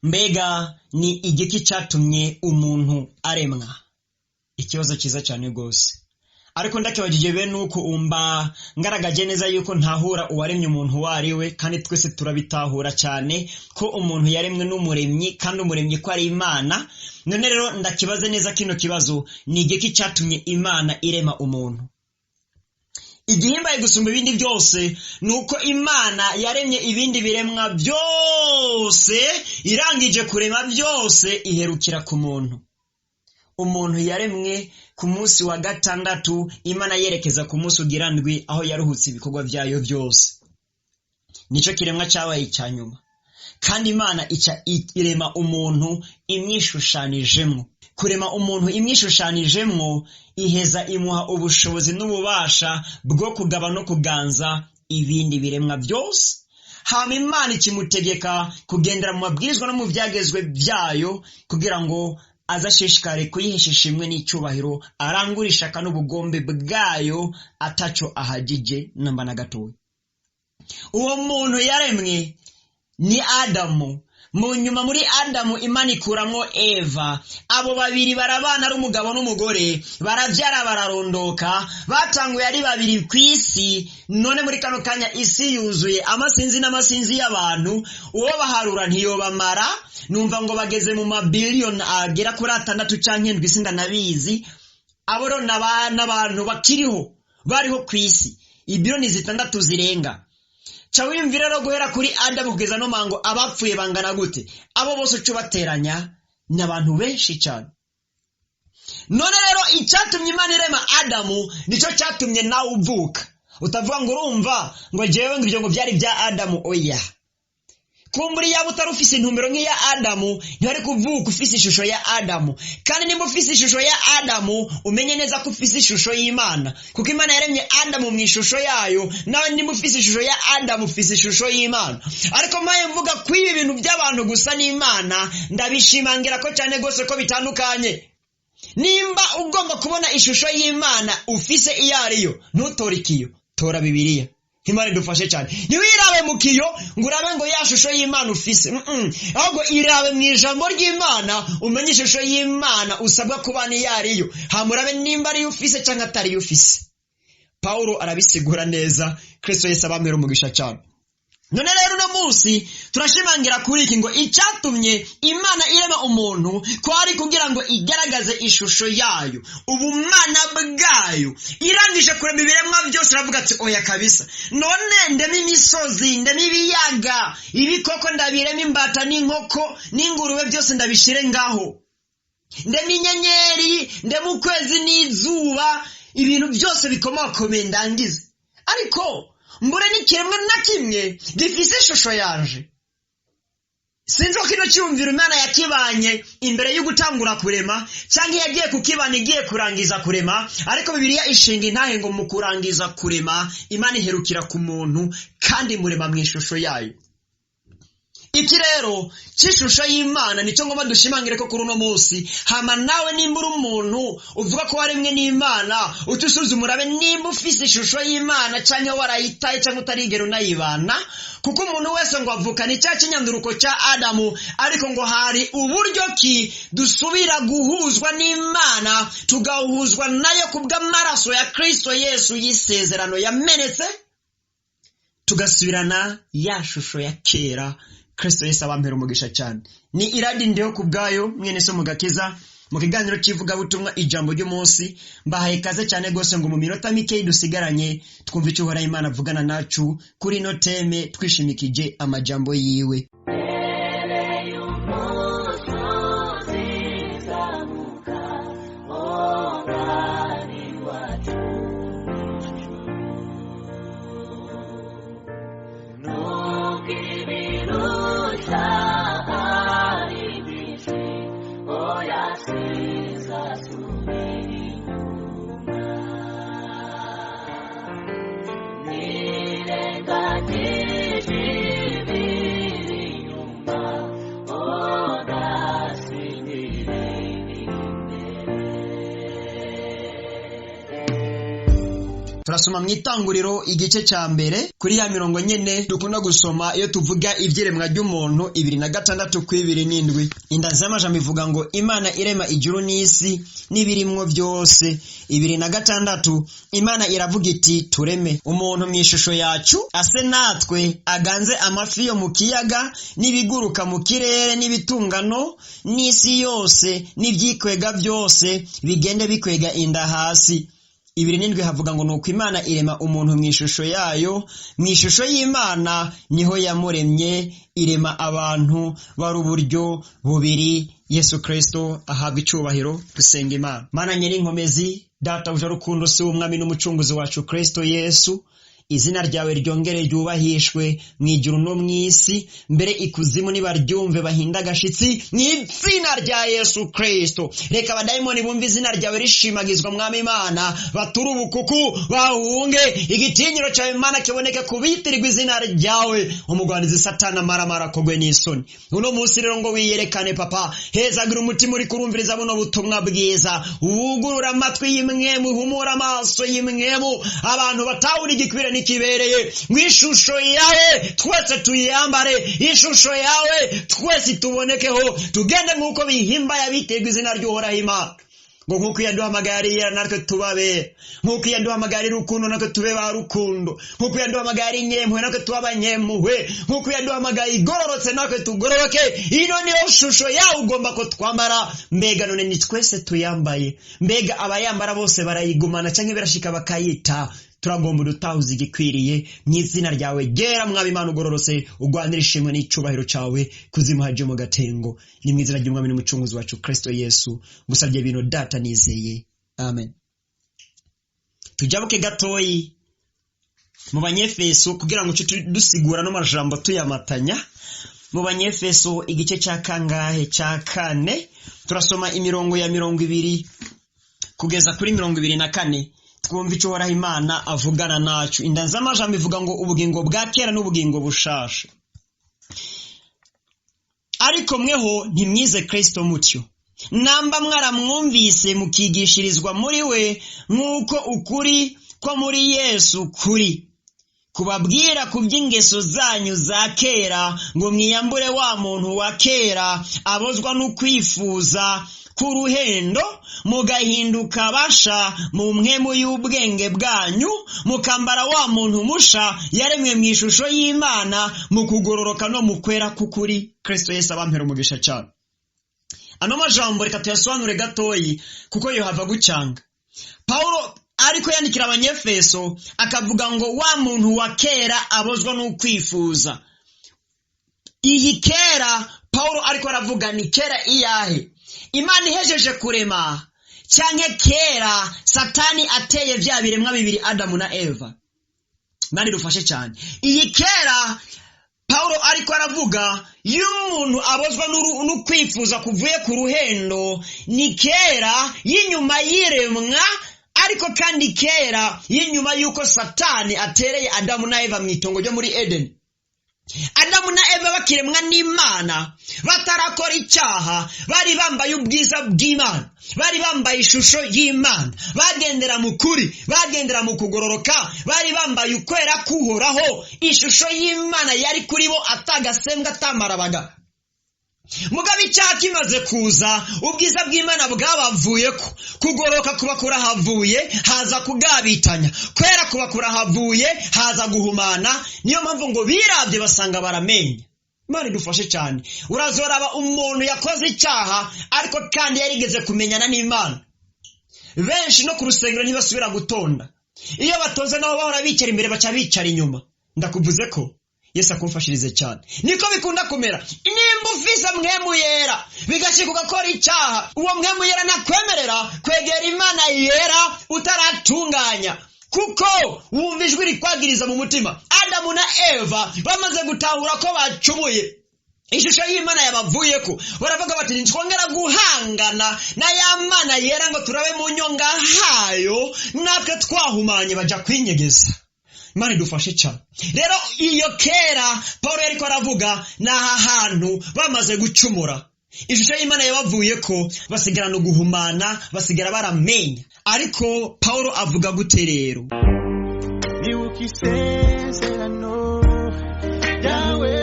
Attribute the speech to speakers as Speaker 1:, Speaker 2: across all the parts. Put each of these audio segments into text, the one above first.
Speaker 1: Mbega ni igiki cyatumye umuntu aremwa? Ikibazo cyiza cyane rwose. Ariko ndakibagije bene uko umba ngaragaje neza yuko ntahura uwaremye umuntu uwo ari we, kandi twese turabitahura cyane ko umuntu yaremwe n'umuremyi, kandi umuremyi ko ari Imana. None rero ndakibaze neza kino kibazo, ni igiki cyatumye Imana irema umuntu? Igihimbaye gusumba ibindi byose ni uko Imana yaremye ibindi biremwa byose, irangije kurema byose iherukira ku muntu. Umuntu yaremwe ku munsi wa gatandatu, Imana yerekeza ku munsi ugira ndwi, aho yaruhutse ibikorwa byayo byose. Nicyo kiremwa cyabaye icya nyuma, kandi Imana ica irema umuntu imwishushanijemwo. Kurema umuntu imwishushanijemwo, iheza imuha ubushobozi n'ububasha bwo kugaba no kuganza ibindi biremwa byose. Hama Imana ikimutegeka kugendera mu mabwirizwa no mu byagezwe byayo, kugira ngo azashishikare kuyihesha ishimwe n'icyubahiro, arangure ishaka n'ubugombe bwayo ataco ahagije namba na gatoya. Uwo muntu yaremwe ni Adamu. Mu nyuma muri Adamu Imana ikuramwo Eva. Abo babiri barabana ari umugabo n'umugore, baravyara bararondoka, batanguye ari babiri ku isi. None muri kano kanya isi yuzuye amasinzi n'amasinzi y'abantu, uwo baharura ntiyobamara. Numva ngo bageze mu mabiliyoni agera kuri 6 canke 7, sindanabizi. Abo rero n'abantu bakiriho bariho ku isi, ibiliyoni 6 zirenga. Ca wiyumvira rero guhera kuri Adamu kugeza no mango abapfuye bangana gute? Abo bose uca ubateranya ni abantu benshi cyane. None rero icyatumye Imana irema Adamu nicyo cyatumye nawe uvuka. Utavuga ngo urumva ngo jewe ngo ibyo ngo byari bya Adamu, oya. Kumburi yaba utari ufise intumbero nk'iya Adamu, ntihari kuvuka ufise ishusho ya Adamu. Kandi nimba ufise ishusho ya Adamu, umenye neza ko ufise ishusho y'Imana, kuko Imana yaremye Adamu mu ishusho yayo. Nawe nimba ufise ishusho ya Adamu, ufise ishusho y'Imana. Ariko mpaye mvuga ko ibi bintu by'abantu gusa n'Imana, ndabishimangira ko cyane rwose ko bitandukanye. Nimba ugomba kubona ishusho y'Imana ufise iyo ariyo, ntutore ikiyo, tora Bibiliya. Imana idufashe cyane. Ntiwirabe mu kiyo ngo urabe ngo ya shusho y'Imana ufise, ahubwo irabe mu ijambo ry'Imana, umenye ishusho y'Imana usabwa kubana iyo ariyo, hama urabe nimba ariyo ufise cyangwa atariyo ufise. Paulo arabisigura neza. Kristo Yesu abamera umugisha cyane. None rero uno munsi turashimangira kuri iki ngo icyatumye Imana irema umuntu kwari kugira ngo igaragaze ishusho yayo, ubumana bwayo. Irangije kurema ibiremwa byose iravuga ati oya kabisa, none ndema imisozi, ndema ibiyaga, ibikoko ndabirema, imbata n'inkoko n'ingurube byose ndabishire ngaho, ndema inyenyeri, ndema ukwezi n'izuba, ibintu byose bikomakomeye ndangize, ariko mbure n'ikiremwa na kimwe gifise ishusho yanje. Sinzi ko kino cyumviro Imana yakibanye imbere yo gutangura kurema, cyangwa yagiye kukibana igiye kurangiza kurema, ariko Bibiliya ishinga intahe ngo mu kurangiza kurema Imana iherukira ku muntu kandi murema mu ishusho yayo. Iki rero cy'ishusho y'Imana nicyo ngomba dushimangire ko kuri uno munsi. Hama nawe nimba uri umuntu uvuga ko waremwe n'Imana, uce usuzuma urabe nimba ufise ishusho y'Imana cyangwa warayitaye cyangwa utarigera unayibana, kuko umuntu wese ngo avukane icyaha cy'inyanduruko cya Adamu, ariko ngo hari uburyo ki dusubira guhuzwa n'Imana, tugahuzwa nayo kubw'amaraso ya Kristo Yesu y'isezerano yamenetse, tugasubirana ya shusho ya kera. Kristo Yesu abampera umugisha cyane. Ni iradi ndiho ku bwayo mwene so mugakiza mu kiganiro cy'ivugabutumwa ijambo ry'umunsi. Mbahaye kaze cyane rwose ngo mu minota mike dusigaranye twumve icyo Uhoraho Imana avugana nacu kuri ino teme, twishimikije amajambo yiwe.
Speaker 2: Oh,
Speaker 1: Turasoma mu Itanguriro igice cya mbere kuri ya mirongo nyene dukunda gusoma iyo tuvuga ivyiremwa ry'umuntu, 26 ku 27. Indanzi y'amajambo ivuga ngo Imana irema ijuru n'isi n'ibirimwo byose. 26, Imana iravuga iti tureme umuntu mu ishusho yacu, ase natwe, aganze amafi yo mu kiyaga n'ibiguruka mu kirere n'ibitungano n'isi yose n'ivyikwega byose bigende bikwega inda hasi. 27 havuga ngo nuko Imana irema umuntu mu ishusho yayo, mu ishusho y'Imana niho yamuremye, irema abantu bari uburyo bubiri. Yesu Kristo ahabwa icubahiro. Dusenga Imana. Mana nyir'inkomezi, Data uje rukundo, si umwami n'umucunguzi wacu Kristo Yesu, izina ryawe ryongere ryubahishwe mu ijuru no mu isi, mbere ikuzimu nibaryumve bahinda agashitsi mu izina rya Yesu Kristo. Reka abadayimoni bumve izina ryawe rishimagizwa, mwami Imana, bature ubukuku bahunge, igitinyiro cyawe Imana kiboneke kubitirirwa izina ryawe. Umugwanizi Satani amaramara akogwe n'isoni. Uno munsi rero ngo wiyerekane Papa, hezagira umutima uri kurumviriza buno butumwa bwiza, wugurura amatwi y'imwemu, uhumura amaso y'imwemu, abantu batahura igikwira n'ikibereye. Mu ishusho yawe twese tuyambare, ishusho yawe twese tubonekeho, tugende nk'uko bihimba yabiterwa izina ry'Uhoraho Imana. Ngo nk'uko yaduhamagariye natwe tubabe, nk'uko yaduhamagariye urukundo natwe tube ba rukundo, nk'uko yaduhamagariye inyempuhwe natwe tube abanyempuhwe, nk'uko yaduhamagaye igororotse natwe tugororoke. Ino niyo shusho yawe ugomba ko twambara. Mbega none ni twese tuyambaye? Mbega abayambara bose barayigumana cyangwa birashika bakayita? Turagomba udutahuza igikwiriye mu izina ryawe gera, mwami Imana ugororotse, ugwanira ishimwe n'icubahiro cawe kuzimu haje mu gatengo. Ni mu izina ry'umwami n'umucunguzi wacu Kristo Yesu ngusabye bino Data nizeye, amen. Tujabuke gatoyi mu Banyefeso kugira ngo dusigura no majambo tuyamatanya. Mu Banyefeso igice cya kangahe? Cya kane. Turasoma imirongo ya 20 kugeza kuri 24, twumva icyo Uhoraho Imana avugana nacu. Indanzi y'amajambo ivuga ngo ubugingo bwa kera n'ubugingo bushasha. Ariko mweho ntimwize Kristo mutyo, namba mwaramwumvise mukigishirizwa muri we nk'uko ukuri ko muri Yesu kuri, kubabwira ku by'ingeso zanyu za kera, ngo mwiyambure wa muntu wa kera abozwa n'ukwifuza k'uruhendo, mugahinduka basha mu mpwemu y'ubwenge bwanyu, mukambara wa muntu musha yaremwe mu ishusho y'Imana mu kugororoka no mu kwera k'ukuri. Kristo Yesu abampera umugisha cyane. Ano majambo reka tuyasobanure gatoyi kuko yohava gucanga. Paulo ariko yandikira Abanyefeso akavuga ngo wa muntu wa kera abozwa n'ukwifuza. Iyi kera Paulo ariko aravuga ni kera iyahe? Imana ihejeje kurema, canke kera Satani ateye vya biremwa bibiri Adamu na Eva? Imana idufashe cyane. Iyi kera Paulo ariko aravuga iyo umuntu abozwa n'ukwifuza kuvuye ku ruhendo ni kera y'inyuma y'iremwa, ariko kandi kera y'inyuma y'uko Satani atereye Adamu na Eva mu itongo ryo muri Edeni. Adamu na Eva bakiremwa n'Imana batarakora icyaha, bari bambaye ubwiza bw'Imana, bari bambaye ishusho y'Imana, bagendera mu kuri, bagendera mu kugororoka, bari bambaye ukwera k'Uhoraho. Ishusho y'Imana yari kuri bo atagasembwa atamarabaga. Mugabo icyaha kimaze kuza, ubwiza bw'Imana bwabavuyeko, kugororoka kuba kurahavuye, haza kugabitanya, kwera kuba kurahavuye, haza guhumana. Niyo mpamvu ngo birabye basanga baramenya. Imana idufashe cyane. Urazoraba umuntu yakoze icyaha ariko kandi yarigeze kumenyana n'Imana. Benshi no ku rusengero ntibasubira gutonda, iyo batoze naho bahora bicara imbere baca bicara inyuma. Ndakuvuze ko Yesu akumfashirize cyane. Niko bikunda kumera. Nimba ufise mwemu yera bigashika ugakora icyaha, uwo mwemu yera nakwemerera kwegera Imana yera utaratunganya, kuko wumva ijwi rikwagiriza mu mutima. Adamu na Eva bamaze gutahura ko bacumuye, ishusho y'Imana yabavuyeko, baravuga bati ntitwongera guhangana na ya Mana yera ngo turabe mu nyonga hayo, natwe twahumanye, baja kwinyegeza. Imana idufashe cyane. Rero iyo kera Paulo yariko aravuga n'aha hantu bamaze gucumura, ishusho y'Imana yabavuye ko, basigara no guhumana, basigara baramenya. Ariko Paulo avuga gute rero?
Speaker 2: Ndibuka isezerano ryawe,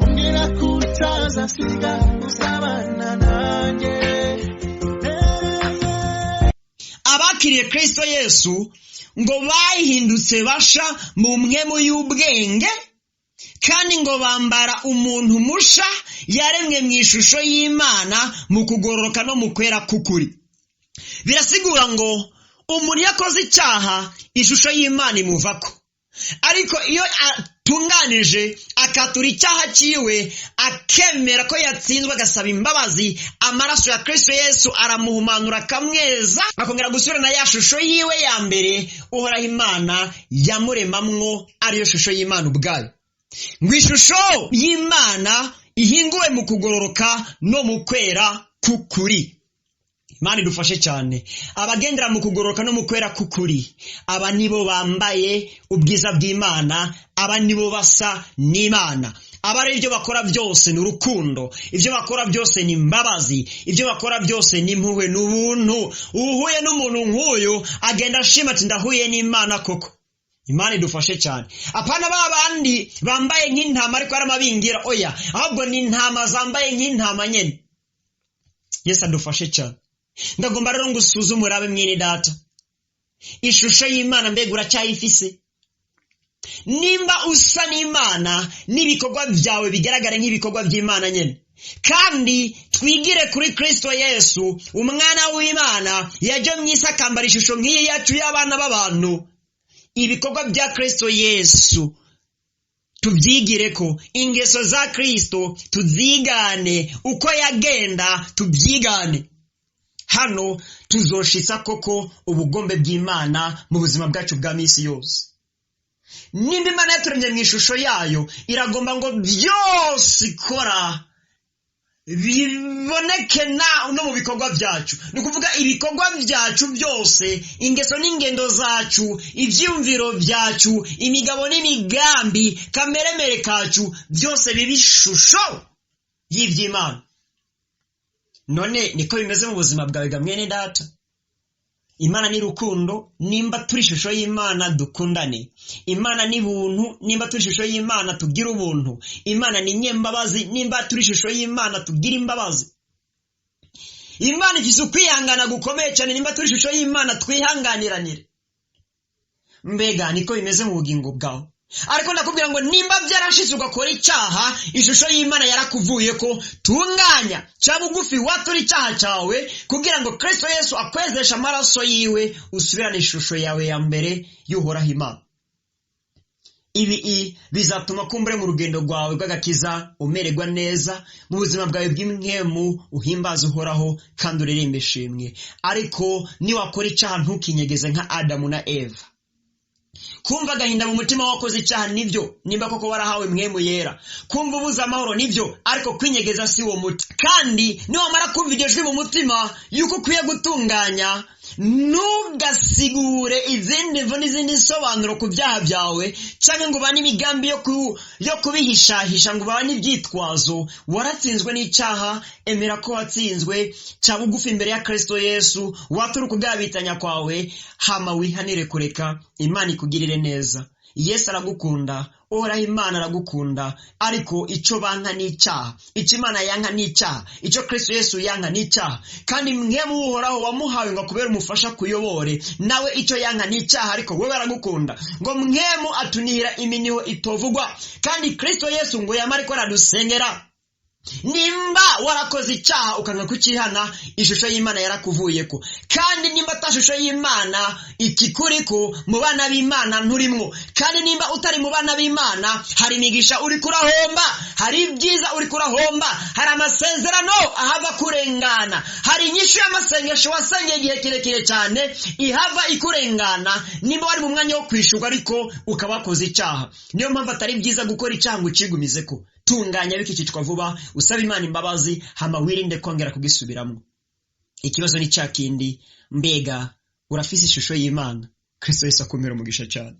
Speaker 2: umbwira ko utazasiga, uzabana nanjye.
Speaker 1: Abakiriye Kristo Yesu ngo bahindutse basha mu mpwemu y'ubwenge, kandi ngo bambara umuntu musha yaremwe mu ishusho y'Imana mu kugororoka no mu kwera k'ukuri. Birasigura ngo umuntu iyo akoze icyaha, ishusho y'Imana imuvako, ariko iyo atunganije akatura icyaha cyiwe, akemera ko yatsinzwe, agasaba imbabazi, amaraso ya Kristo Yesu aramuhumanura, akamweza, akongera gusubirana ya shusho yiwe ya mbere Uhoraho Imana yamuremamwo, ariyo shusho y'Imana ubwayo. Ngo ishusho y'Imana ihinguwe mu kugororoka no mu kwera k'ukuri. Imana idufashe cyane. Abagendera mu kugororoka no mu kwera k'ukuri, aba nibo bambaye ubwiza bw'Imana, aba nibo basa n'Imana. Aba ari ibyo bakora byose ni urukundo, ibyo bakora byose ni imbabazi, ibyo bakora byose ni impuhwe n'ubuntu. Uhuye n'umuntu nk'uyu agenda ashima ati ndahuye n'Imana koko. Imana idufashe cyane. Apana ba bandi bambaye nk'intama ariko ari amabingira, oya, ahubwo ni intama zambaye nk'intama nyene. Yesu adufashe cyane. Ndagomba rero ngo usuzume urabe, mwene data, ishusho y'Imana mbega uracyayifise? Nimba usa n'Imana, n'ibikorwa byawe bigaragare nk'ibikorwa by'Imana nyene. Kandi twigire kuri Kristo Yesu, umwana w'Imana yaje mu isi akambara ishusho nk'iyi yacu y'abana b'abantu. Ibikorwa bya Kristo Yesu tubyigire ko, ingeso za Kristo tuzigane, uko yagenda tubyigane. Hano tuzoshitsa koko ubugombe bw'Imana mu buzima bwacu bwa minsi yose. Nimba Imana yaturemye mu ishusho yayo, iragomba ngo byose ikora biboneke na no mu bikorwa byacu. Ni ukuvuga ibikorwa byacu byose, ingeso n'ingendo zacu, ibyiyumviro byacu, imigabo n'imigambi, kameremere kacu, byose biba ishusho y'iby'Imana. None niko bimeze mu buzima bwawe ga mwene data? Imana ni rukundo, nimba turi ishusho y'Imana dukundane. Imana ni buntu, nimba turi ishusho y'Imana tugire ubuntu. Imana ni nyembabazi, nimba turi ishusho y'Imana tugire imbabazi. Imana ifise ukwihangana gukomeye cyane, nimba turi ishusho y'Imana twihanganiranire. Mbega niko bimeze mu bugingo bwawe? Ariko ndakubwira ngo nimba byarashitse ugakora icyaha, ishusho y'Imana yarakuvuye ko. Tunganya, ca bugufi, watura icyaha cyawe kugira ngo Kristo Yesu akwezeshe amaraso yiwe, usubirane ishusho yawe ya mbere y'Uhoraho Imana. Ibi bizatuma kumbure mu rugendo rwawe rw'agakiza umererwa neza mu buzima bwawe bw'impwemu, uhimbaza Uhoraho kandi uririmba ishimwe. Ariko niwakora icyaha, ntukinyegeze nka Adamu na Eva. Kumva agahinda mu mutima wakoze icyaha nibyo, nimba koko warahawe mpwemu yera. Kumva ubuze amahoro nibyo, ariko kwinyegeza si wo muti. Kandi niwamara kumva iryo jwi mu mutima yuko ukwiye gutunganya, ntugasigure izindi mvo n'izindi nsobanuro ku byaha byawe, cyangwa ngo ubane imigambi yo kubihishahisha, ngo ubane ibyitwazo. Waratsinzwe n'icyaha, emera ko watsinzwe, ca bugufi imbere ya Kristo Yesu, wature ukugabitanya kwawe, hama wihanire kureka Imana ikugirire neza. Yesu aragukunda, Uhoraho Imana aragukunda, ariko icyo banka ni icyaha, icyo Imana yanka ni icyaha, icyo Kristo Yesu yanka ni icyaha. Kandi mwemu Uhoraho wamuhawe ngo akubere umufasha kuyobore, nawe icyo yanka ni icyaha, ariko wewe aragukunda. Ngo mwemu atunihira iminiho itovugwa, kandi Kristo Yesu ngo yamare ko aradusengera. Nimba warakoze icyaha ukanga kucyihana, ishusho y'Imana yarakuvuyeko. Kandi nimba ata shusho y'Imana ikikuriko, mu bana b'Imana nturimwo. Kandi nimba utari mu bana b'Imana, hari imigisha uri kurahomba, hari ibyiza uri kurahomba, hari amasezerano ahava kurengana, hari inyishu y'amasengesho wasengeye igihe kirekire cyane ihava ikurengana, nimba wari mu mwanya wo kwishurwa ariko ukaba wakoze icyaha. Niyo mpamvu atari byiza gukora icyaha ngo ucigumizeko. Tunganya bikicicwa vuba, usaba Imana imbabazi, hama wirinde kongera kugisubiramo. Ikibazo ni cya kindi, mbega urafise ishusho y'Imana? Kristo Yesu akumira umugisha cyane.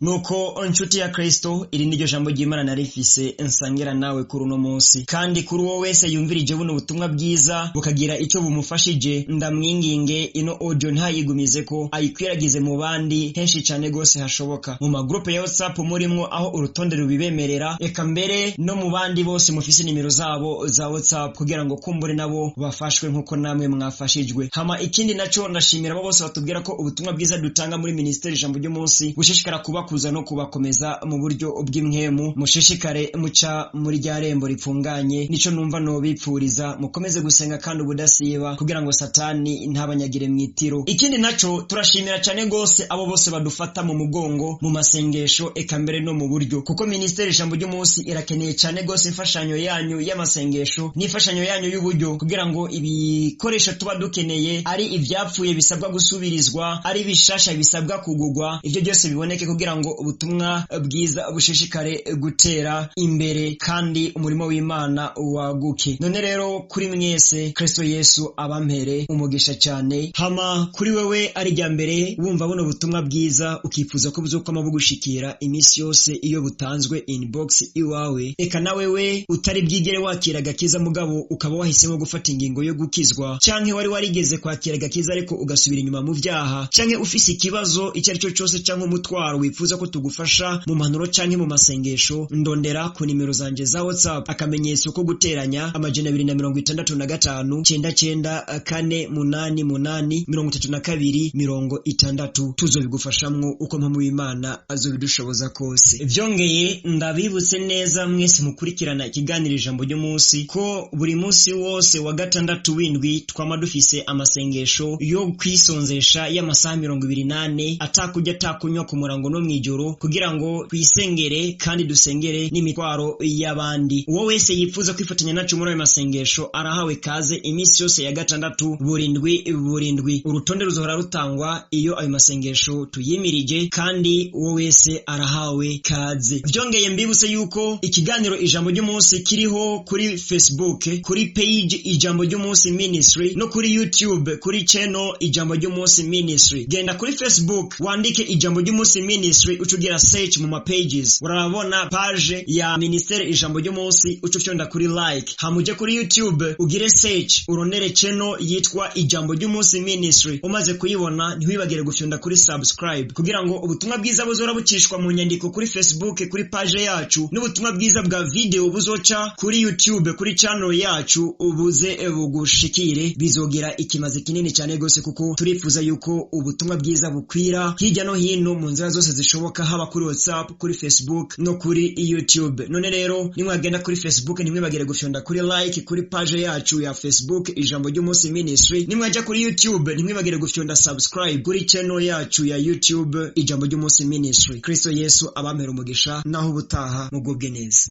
Speaker 1: Nuko nshuti ya Kristo, iri niryo jambo ry'Imana narifise nsangira nawe kuri uno munsi. Kandi kuri uwo wese yumvirije buno butumwa bwiza bukagira icyo bumufashije, ndamwinginge ino audio ntayigumize ko ayikwiragize mu bandi henshi cyane gose hashoboka, mu magrupe ya WhatsApp murimwo aho urutonde rubibemerera, eka mbere no mu bandi bose mufise nimero zabo za WhatsApp, kugira ngo kumbure nabo bafashwe nkuko namwe mwafashijwe. Hama ikindi naco, ndashimira abo bose batubwira ko ubutumwa bwiza dutanga muri ministeri Ijambo ry'Umunsi gushishikara kubakuza no kubakomeza mu buryo bw'imwemu. Mushishikare muca muri rya rembo ripfunganye, nico numva nobipfuriza. Mukomeze gusenga kandi ubudasiba, kugira ngo Satani ntabanyagire mwitiro. Ikindi naco, turashimira cyane gose abo bose badufata mu mugongo mu masengesho, eka mbere no mu buryo, kuko ministeri Ijambo ry'Umunsi irakeneye cyane gose imfashanyo yanyu y'amasengesho n'imfashanyo yanyu y'uburyo, kugira ngo ibikoresho tuba dukeneye, ari ivyapfuye bisabwa gusubirizwa, ari bishasha bisabwa kugugwa, ivyo byose biboneke, kugira ngo ubutumwa bwiza bushishikare gutera imbere kandi umurimo w'Imana waguke. None rero kuri mwese, Kristo Yesu abampere umugisha cyane. Hama kuri wewe ari rya mbere wumva buno butumwa bwiza, ukifuza ko buzokwama bugushikira iminsi yose iyo butanzwe inbox iwawe, eka na wewe utari bwigere wakira agakiza mugabo ukaba wahisemo gufata ingingo yo gukizwa, canke wari warigeze kwakira agakiza ariko ugasubira inyuma mu vyaha, canke ufise ikibazo icyo ari cyo cyose canke umutwaro wifuza ko tugufasha mu mpanuro canke mu masengesho, ndondera ku nimero zanje za WhatsApp: +265 99 488 32 60. Tuzobigufashamwo uko mpamvu w'Imana azobidushoboza kose. Vyongeye ndabibutse neza mwese mukurikirana ikiganiro Ijambo ry'Umunsi ko buri munsi wose wa gatandatu w'indwi twama dufise amasengesho yo kwisonzesha y'amasaha 24, atakurya atakunywa, ku murango no mw'ijoro, kugira ngo twisengere kandi dusengere n'imitwaro y'abandi. Uwo wese yifuza kwifatanya nacu muri ayo masengesho arahawe kaze iminsi yose ya gatandatu, burindwi burindwi. Urutonde ruzohora rutangwa iyo ayo masengesho tuyimirije, kandi uwo wese arahawe kaze. Vyongeye mbibutse yuko ikiganiro Ijambo ry'Umunsi kiriho kuri Facebook kuri page Ijambo ry'Umunsi Ministry, no kuri YouTube kuri channel Ijambo ry'Umunsi Ministry. Genda kuri Facebook wandike Ijambo ry'Umunsi Ministry, ucugira search mu ma pages, urabona page ya Ministere Ijambo ry'Umunsi, uca ufyonda kuri like. Hamuje kuri YouTube ugire search, uronere channel yitwa Ijambo ry'Umunsi Ministry. Umaze kuyibona, ntiwibagire gufyonda kuri subscribe, kugira ngo ubutumwa bwiza buzora bucishwa mu nyandiko kuri Facebook kuri page yacu, n'ubutumwa bwiza bwa video buzoca kuri YouTube kuri channel yacu ubuze bugushikire. Bizogira ikimaze kinini cyane gose, kuko turifuza yuko ubutumwa bwiza bukwira hirya no hino mu nzira zose zishoboka, haba kuri WhatsApp, kuri Facebook no kuri YouTube. None rero nimwagenda kuri Facebook, ntimwibagire gufyonda kuri like kuri page yacu ya Facebook Ijambo ry'Umunsi Ministry. Nimwajya kuri YouTube, ntimwibagire gufyonda subscribe kuri channel yacu ya YouTube Ijambo ry'Umunsi Ministry. Kristo Yesu abampera umugisha, naho ubutaha, mugubwe neza.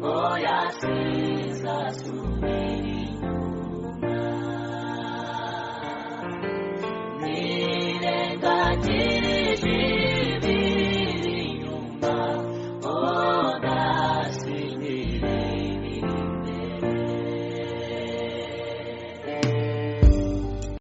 Speaker 3: Oya,